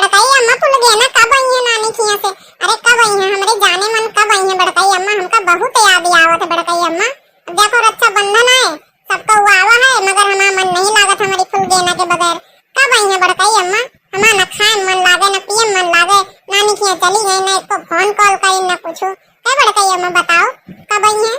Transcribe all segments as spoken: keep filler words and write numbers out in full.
बड़कई अम्मा, फुलगेना कब अइहैं नानी खियाँ से? अरे कब अइहैं हमरे जाने मन, कब अइहैं बड़कई अम्मा? हमका बहुत याद आवत है बड़कई अम्मा। अब देखो रक्षाबंधन आए, सबका हुआ आवा है, मगर हमार मन नहीं लागत हमारी फुलगेना के बगैर। कब अइहैं बड़कई अम्मा? हमार न खाए मन लागे, न पिए मन लागे, नानी खियाँ चली गई, न एको फोन कॉल करी, न कुछ। कहे बड़कई अम्मा बताओ कब अइहैं?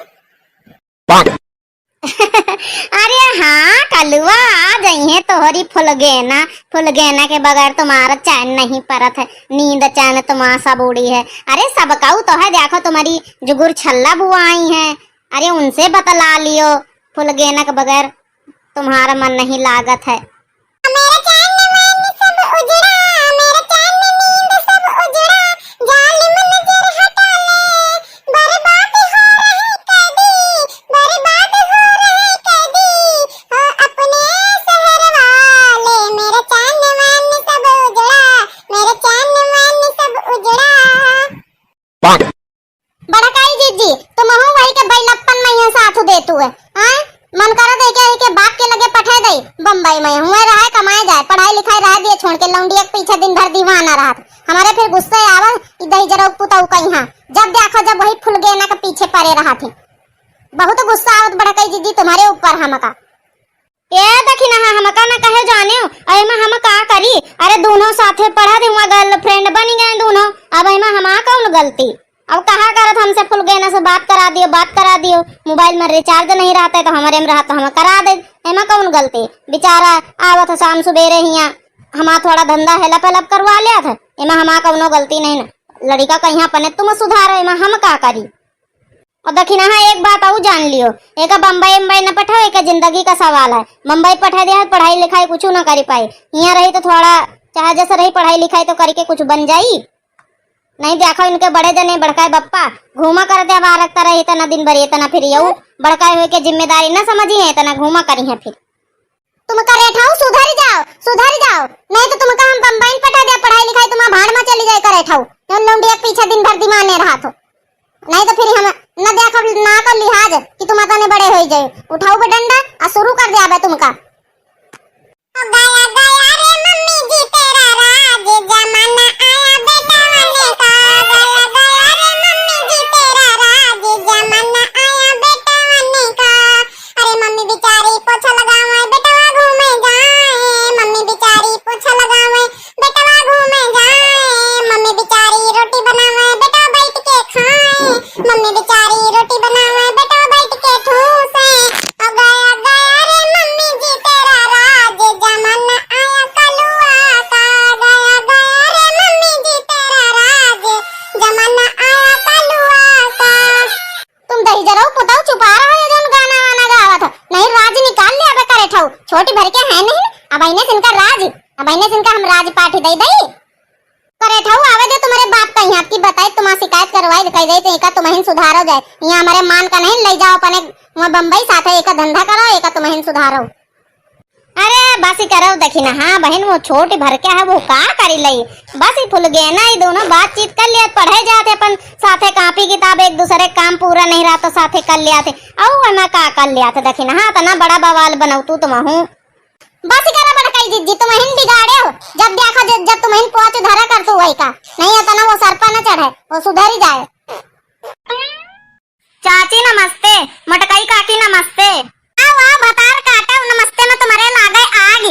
अरे हाँ कलुआ, आ जइहैं तोहरी फुलगेना। फुलगेना के बगैर तुम्हारा चैन नहीं परत है, नींद चैन तुम्हार सब उड़ी है। अरे सबका ऊ तो है, देखो तुम्हारी जुगुर छल्ला बुआ आई है, अरे उनसे बतला लियो, फुलगेना के बगैर तुम्हारा मन नहीं लागत है। मेरा चांद मान सब उजड़ा, मेरा चांद नींद सब उजड़ा, जालिम नजर हटा ले, बर्बाद हो रहे कैदी, बर्बाद हो रहे कैदी, हो अपने शहर वाले। मेरा चांद मान सब उजड़ा, मेरा चांद मान सब उजड़ा। बड़काई जिज्जी, तुमहू वही के बैलप्पन में यहाँ साथ देतू है, आय? मन करत है के, के बाप के लगे पठे दई, बम्बई में हुए रहे, कमाए जाए, पढ़ाई लिखाई रह दिए छोड़ के, लौंडिया के पीछे दिन भर दीवाना रहत। हमारे फिर गुस्से आवा, ई दहिजरऊ पुतऊ कइहाँ, जब देखो जब वही फुलगेना के पीछे परे रहत है। बहुत गुस्सा आवत बड़काई जिज्जी तुम्हारे ऊपर हमका। ए दखिनहा, हमका न कहे जानेउ, अरे एमा हम का करी? अरे दूनो साथे पढ़त हुआ, girlfriend बनी गए दूनो, अब एमा हमार कौन गलती? अब कहा करत हमसे फुलगेना से बात करा दियो, बात करा दियो, mobile में recharge नहीं रहत है तो हमरे में रहत तो हम करा दे, एमा कौन गलती? बेचारा आवत है शाम सुबेरे हियाँ, हमार थोड़ा धंधा help help करवा लेत है, एमा हमार कौनो गलती नहीं ना, लड़िका कइहाँ अपने तुम सुधारो, एमा हम का करी? और दखिनहा, एक बात अउ जान लियो, एका बम्बई उम्बई न पठाओ, एका जिंदगी का सवाल है। बम्बई पठा दिया है, पढ़ाई लिखाई कुछ न करी पाई। हियाँ रही तो थोड़ा चाहे जैसे रही, पढ़ाई लिखाई तो करके कुछ बन जाई। नहीं देखो इनके बड़े जने, बड़काए बप्पा घूमा करत है, आवारक तरह इतना दिन भर इतना फिर यऊ बड़काए हुए के जिम्मेदारी न समझी है, इतना घूमा करी है फिर। तुम करेठऊ सुधर जाओ, सुधर जाओ, नहीं तो तुमका हम बम्बई पठा दे, पढ़ाई लिखाई तुम्हार भाड़ में चली जाए करेठऊ। जौन लौंडिया के पीछे दिन भर दीवाने रहत हो, नहीं तो फिर हम न देखब ना कर लिहाज कि तुम अतने बड़े हो जाए। उठाऊ बे डंडा आ शुरू कर दे अबे तुमका। गया गया रे मम्मी जी तेरा राज, जमाना आया बेटवने का। गया गया रे मम्मी जी तेरा राज, जमाना आया बेटवने का। अरे मम्मी बिचारी पोछा लगावे, बेटवा घूमे जाए। मम्मी बिचारी पोछा लगावे, बेटवा घूमे जाए। मम्मी बिचारी रोटी बनावे, बेटवा बैठ के खाए। मम्मी बिचारी रोटी बनावे, बेटवा बैठ के ठूसे। आ गया गया रे मम्मी जी तेरा राज, जमाना आया कलुआ का। गया गया रे मम्मी जी तेरा राज, जमाना आया कलुआ का। तुम दहिजरऊ पुतऊ चुपा रहा है, जौन गाना वाना गावत हो। नहीं राज निकाल ले अबे करेठऊ, छोटी भर के है नहीं, अब इन्हें सिनका राज, अब इन्हें सिनका हम राज पाठी दई दई। करेठऊ आवे दे तुम्हारे बाप कइहाँ, आपकी बताई तुम्हार शिकायत करवाई कह दे, तो एका तुम्हें सुधारो जाए। यहाँ हमारे मान का नहीं, ले जाओ अपने वहाँ बम्बई साथे, एका धंधा करो, एका तुम्हें सुधारो। अरे बस ही करो दखिनहा, हाँ बहिन, वो छोटी भर के है, वो का करी लई? बस ही फुलगेना, ई दोनों बातचीत कर लिया, पढ़े जाते अपन साथे, कापी किताब एक दूसरे काम पूरा नहीं रहा तो साथे कर लिया थे। अऊ एमा का कर लिया थे दखिनहा, हाँ, इतना बड़ा बवाल बनाऊ तू तुमहू। बस ही करा बड़काई जिज्जी, तुमहिन बिगाड़े हो, जब देखा जब, जब तुमहिन पोच धरा कर तू वही का, नहीं इतना वो सर पर न चढ़े, वो सुधर ही जाए। चाची नमस्ते, मोटकई काकी नमस्ते। आओ, आओ, भतार काटो, नमस्ते में तुम्हारे लागे आग।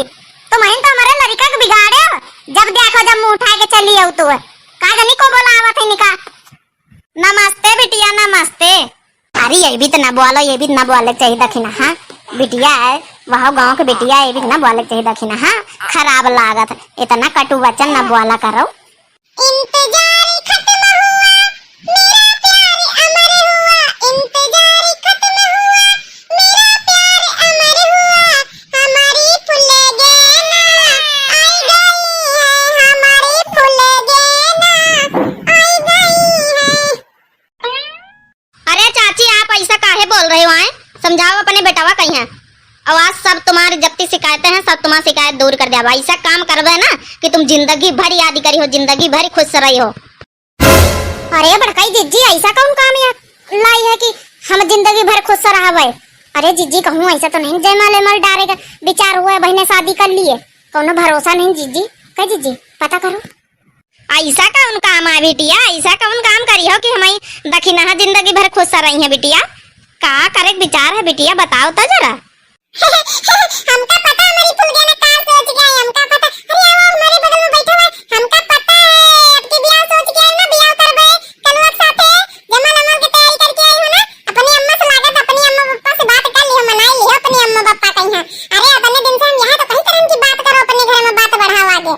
तुमहिन तो हमारे लड़िका के बिगाड़े हो। जब देखो जब मुंह उठा के चली आओ तू। का जानी को बोलावत है निका। नमस्ते बिटिया, नमस्ते। अरे ये भी तो ना बोलो, ये भी ना बोले चाहिए दखिनहा, हाँ? बिटिया है, वह गाँव के बिटिया है, ये भी ना बोले चाहिए दखिनहा, हाँ? खराब लागत है, इतना कटु वचन ना बोला करो। इंतजार खत्म हुआ, मेरा प्यार अमर हुआ। इंतजार खत्म हुआ, मेरा प्यार अमर हुआ। हमारी फुलगेना आई गई है, हमारी फुलगेना आई गई है। अरे चाची, आप ऐसा काहे बोल रहे हो, आए? समझाओ अपने बेटवा कइहाँ। और आज सब तुम्हारी जत्ती शिकायतें हैं, सब तुम्हारी शिकायत दूर कर दिया। ऐसा काम करबे ना कि तुम जिंदगी भर याद करी हो, जिंदगी भर खुश रही हो। अरे बड़काई जिज्जी, ऐसा कौन काम या लाई है कि हम जिंदगी भर खुश रहबे? अरे जिज्जी, कहूँ ऐसा तो नहीं जयमाल एमाल डारेगा, विचार हुआ है, बहने शादी कर लिए, कौनो भरोसा नहीं जिज्जी। कह जिज्जी, पता करो। अइसा कउन काम आय बिटिया, अइसा कउन काम करिहउ कि हमइ दखिनहा जिंदगी भर खुस रहिहैं बिटिया? का करेक बिचार है बिटिया, बताउ त जरा। हमका पता, हमरी फुलगेना का सोच के आई, हमका पता। अरे आओ, हमरे बगल में बैठा हुआ, हमका पता है, अब की बियाह सोच के आई ना, बियाह करबे कलुआ के साथे, जमा लमन के तैयारी करके आई हो ना, अपनी अम्मा से लागत, अपनी अम्मा पापा से बात कर लियो, मनाई लियो अपनी अम्मा पापा कहीं। अरे अतने दिन से हम यहाँ तो कहीं तरह की बात करो, अपने घर में बात बढ़ाओ आगे।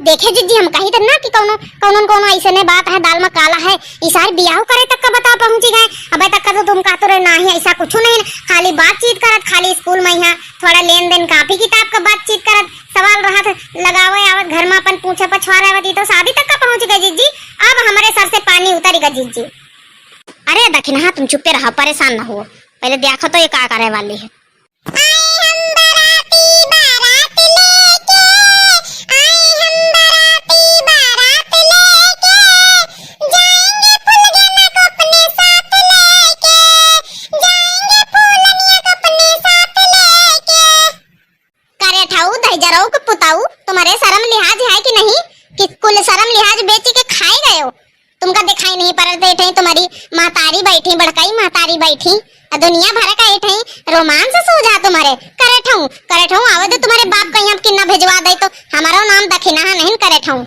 देखे जिज्जी, हम कही त ना कि कउनो, कउनो न कउनो अइसने बात है, दाल में काला है। ई सारी बियाह करे तक का बताओ पहुँची गए। अबे तक का तो तुम कहते रहे, नाही, अइसा कुछ नहीं, खाली बातचीत करत, खाली स्कूल में यहाँ थोड़ा लेन देन, कापी किताब का बातचीत करत, सवाल रहत, लगावे आवत, घर में अपन पूछे पछवारे आवत, ई तो शादी तक का पहुँच गए जिज्जी। अब हमरे सर से पानी उतरी गा जिज्जी। अरे दखिनहा, तुम चुप्पे रहा, परेशान न हो, पहले देखो तो ये का करे वाली है। आई हम बराती बारात लेके, आई हम बराती बारात लेके, जाएंगे फुलगेना को अपने साथ लेके, जाएंगे फुलनिया को अपने साथ लेके। करे ठऊ दहिजरऊ के पुताऊ, तुम्हारे शर्म लिहाज है कि नहीं, कि कुल शर्म लिहाज बेची के खाए गए हो? तुमका दिखाई नहीं पड़त, बैठे तुम्हारी महतारी बैठी, बड़कई महतारी बैठी, अ दुनिया भर का बैठे, रोमांस सूझा तुम्हारे। करे ठऊ, करे ठऊ, आवे दे तुम्हारे बाप कहीं, हम किन्ना भेजवा दे तो हमारो नाम दखिनहा नहीं करे ठऊ।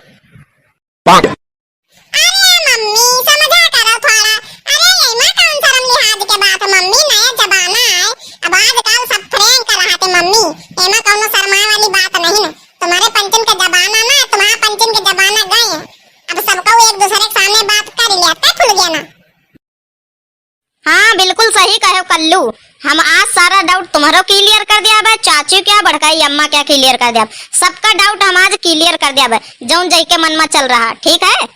अरे मम्मी, समझा करो थोड़ा। अरे ये माँ कौन शर्म लिहाज के बात मम्मी, नया जमाना है, अब आजकल सब prank रहते मम्मी, एमा कौनो शर्माए वाली बात नहीं है। तुम्हारे पंचन के जमाना ना, तुम्हारा पंचन के जमाना गए। अब सबका वो एक दूसरे के सामने बात कर लिया, तय खुल गया ना। हाँ, बिल्कुल सही कहे कल्लू। हम आज सारा doubt तुम्हारो clear कर दिया बे, चाची क्या बड़काई अम्मा क्या clear कर दिया। सबका doubt हम आज clear कर दिया बे, जौन जई के मन में चल रहा, ठीक है?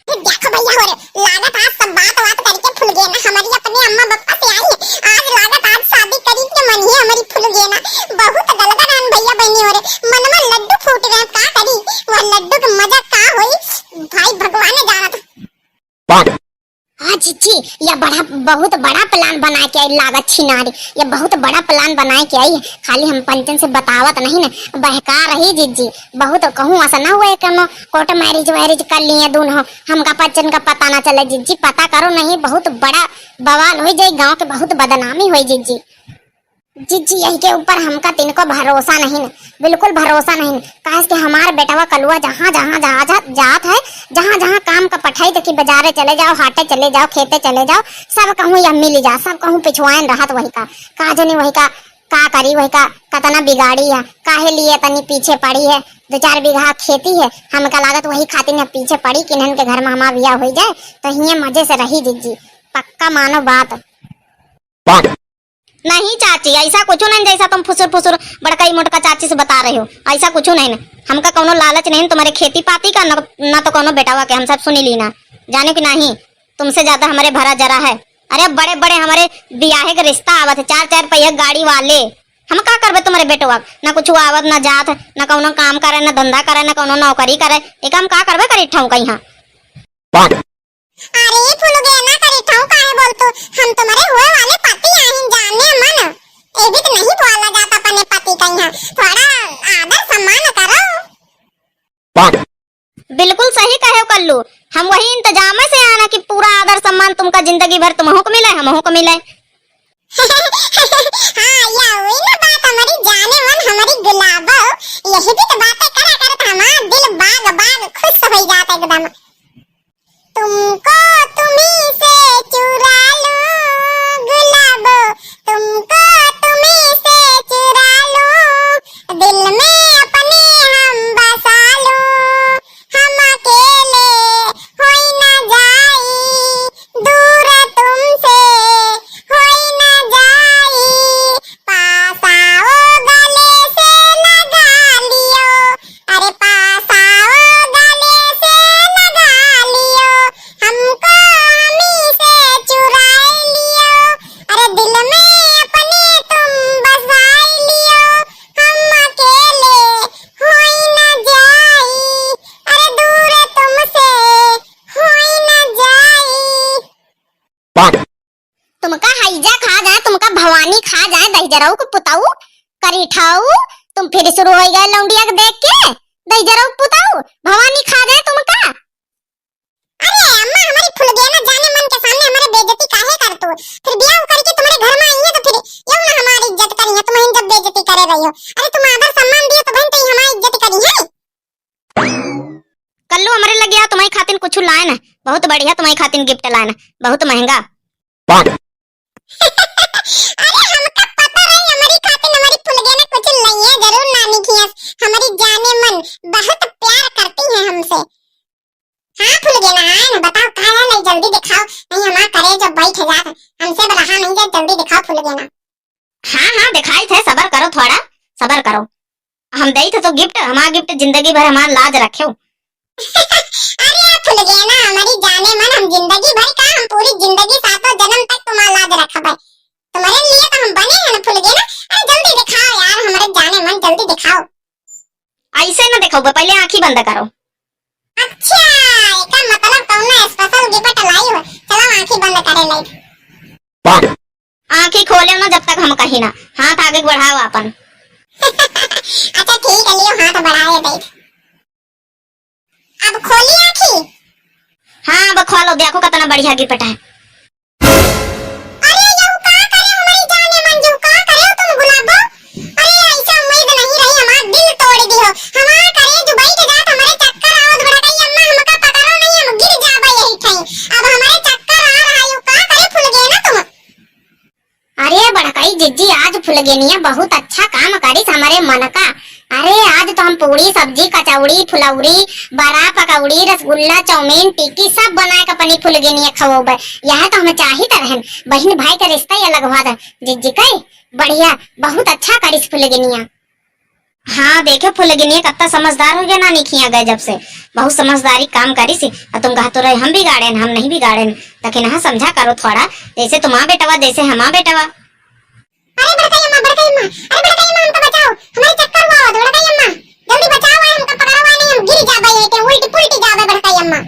देखो भैया हो रे, लागत आज सब बात बात करके फुलगेना हमारी अपने अम्मा बप्पा से आई है। आज लागत आज शादी करी के मन ही हमारी फुलगेना। बहुत गलगनान भैया बहनी हो रे, मन में लड्डू फूट गए, का करी? वह लड्डू के मजा का होई, भाई भगवान जानत। हाँ जीजी, यह बड़ा, बहुत बड़ा plan बनाए के आई लागत छिनारी, यह बहुत बड़ा plan बनाए के आई। खाली हम पंचन से बतावत नहीं न, बहका रही जीजी। बहुत कहूँ ऐसा ना हुए कोनो court marriage वैरिज कर लिए दूनो, हमका पंचन का पता ना चले जीजी। पता करो नहीं, बहुत बड़ा बवाल होइ जाई, गाँव के बहुत बदनामी होइ जीजी। जीजी, यही के ऊपर हमका तिनको भरोसा नहीं, बिल्कुल भरोसा नहीं। काहे कि हमार बेटवा कलुआ जहाँ, जहाँ, जहाँ जा-, जात है, जहाँ, जहाँ काम का पठाई, देखी, बाजारे चले जाओ, हाटे चले जाओ, खेते चले जाओ, सब कहूँ यह मिल जा, सब कहूँ पिछुआन रहत वही का। का जनी वही का, का करी वही का, कतना बिगाड़ी है, काहे लिए तनी पीछे पड़ी है, दो चार बीघा खेती है, हमका लागत वही खातिर यहाँ पीछे पड़ी कि इन्हन के घर में हमार बियाह होइ जाए, तो हियाँ मजे से रही जीजी, पक्का मानो बात। नहीं चाची, ऐसा कुछ नहीं, जैसा तुम फुसुर फुसुर बड़कई मोटका चाची से बता रहे हो, ऐसा कुछ नहीं न। हमका कौनो लालच नहीं तुम्हारे खेती पाती का, न, न तो कौनो बेटावा के, हम सब सुनी ली ना, जाने कि नहीं, तुमसे ज्यादा हमारे भरा जरा है। अरे बड़े बड़े हमारे बियाहे के रिश्ता आवत है, चार चार पहिया गाड़ी वाले, हम का करबे तुम्हारे बेटवा, ना कुछ आवत ना जात, ना कौनो काम करे, ना धंधा करे, ना कौनो नौकरी करे, एक हम का करबे करी ठाऊ कहीं। अरे फुलगेना करी ठाऊ काहे बोलतू? हम तुम्हारे हुए वाले पति आहिन जाने मन। एबित नहीं बोला जाता अपने पति का यहाँ। थोड़ा आदर सम्मान करो। बिल्कुल सही कहे कल्लू, हम वही इंतजाम से आना कि पूरा आदर सम्मान तुमका जिंदगी भर तुमहू को मिले, हमहू को मिले। हाँ, या वही ना बात हमारी जाने मन, हमारी गुलाबो। यही भी तो बातें करा करत हमार दिल बाग बाग खुश हो जाता एकदम। तुमको तुम्ही से चुरा लूं गुलाबो, तुमको तुम्ही से चुरा लूं, दिल में अपने हम बसा लूं। हम अकेले होई ना जाई, दूर तुमसे होई ना जाई। पास आओ गले से लगा लियो, अरे पास आओ गले से लगा लियो, हमको हमी से चुराई लियो, अरे दिल में अपने तुम बसाई लियो, हम अकेले होई ना जाई, अरे दूर तुमसे होई ना जाई। तुमका हैजा खा जाए, तुमका भवानी खा जाए, दहिजरऊ के पुताऊ, करीठाऊ, तुम फिर शुरू होइ गए लौंडिया के देख के, दहिजरऊ के पुताऊ, भवानी खा जाए तुमका। अरे तुम आदर सम्मान दियो तो बहन, तो ई हमार इज्जत करी है। कल्लू, हमरे लगे आ, तुम्हारी खातिन कुछ लाए ना, बहुत बढ़िया तुम्हारी खातिन gift लाए ना, बहुत महंगा। अरे हमका पता रही, हमारी खातिन हमारी फुलगेना कुछ लइया जरूर नानी खियास, हमारी जाने मन बहुत प्यार करती है हमसे। हाँ फुलगेना, आए ना, बताओ का है लाई, जल्दी दिखाओ, नहीं हमार करेज बैठ जात, हमसे अब रहा नहीं जात, जल्दी दिखाओ फुलगेना। हाँ, हाँ, दिखाई थे, सबर करो थोड़ा, सबर करो। हम देई थे तो gift, हमार gift जिंदगी भर हमार लाज रखेउ। अरे फुलगेना, हमारी जाने मन, हम जिंदगी भर का, हम पूरी जिंदगी सातों जन्म तक तुम्हार लाज रखबे। तुम्हारे लिए तो हम बने हैं ना फुलगेना। अरे जल्दी दिखाओ यार, हमारे जाने मन, जल्दी दिखाओ। ऐसे ना दिखाओ, पहले आँखी बंद करो। अच्छा, एका मतलब कौनो special gift लाई हो। चलो आँखी बंद करे लाई। आँखी खोले ना जब तक हम कही ना, हाथ आगे बढ़ाओ आपन। अच्छा ठीक है, लियो हाथ बढ़ाए दे। अब खोली आँखी। हाँ, अब खोलो, देखो कितना बढ़िया gift है। अरे यहू का करे हमारी जाने मन, यहू का करे तुम गुलाबो? अरे ऐसा उम्मीद नहीं रही, हमार दिल तोड़ दिहो। हमार करेज बैठ जात, हमारे चक्कर आवत, बड़कई अम्मा हमका पकड़ो नहीं, हम गिर जाबे यही ठाई। अब हमारे चक्कर आ रहा, यहू का करे फुलगेना तुम? अरे बड़कई जिज्जी, आज फुलगेनिया बहुत अच्छा काम करिस हमरे मन का। अरे आज तो हम पूड़ी, सब्जी, कचौड़ी, फुलौरी, बरा, पकौड़ी, रसगुल्ला, चाउमीन, टिक्की सब बनाए के अपनी फुलगेनिया खवोबे। यह तो हम चाहित रहन, बहिन भाई के रिश्ता ये लगवा दे जिज्जी के। बढ़िया, बहुत अच्छा करिस फुलगेनिया। हाँ, देखे फुलगेनिया कत्ता समझदार हो गया नानी खिया गए जब से। बहुत समझदारी काम करिस। अ तुम कहतो रहे हम बिगाड़ेन, हम नहीं बिगाड़ेन। लेकिन हाँ, समझा करो थोड़ा, जैसे तुम्हार बेटवा, जैसे हमार बेटवा। अरे बड़कई अम्मा, बड़कई अम्मा, अरे बड़कई अम्मा, हमका बचाओ, हमारे चक्कर हुआ होत, बड़कई अम्मा, जल्दी बचाओ, आए हमका पकड़वा नहीं, हम गिर जाबे, ये के उल्टी पुल्टी जाबे, बड़कई अम्मा।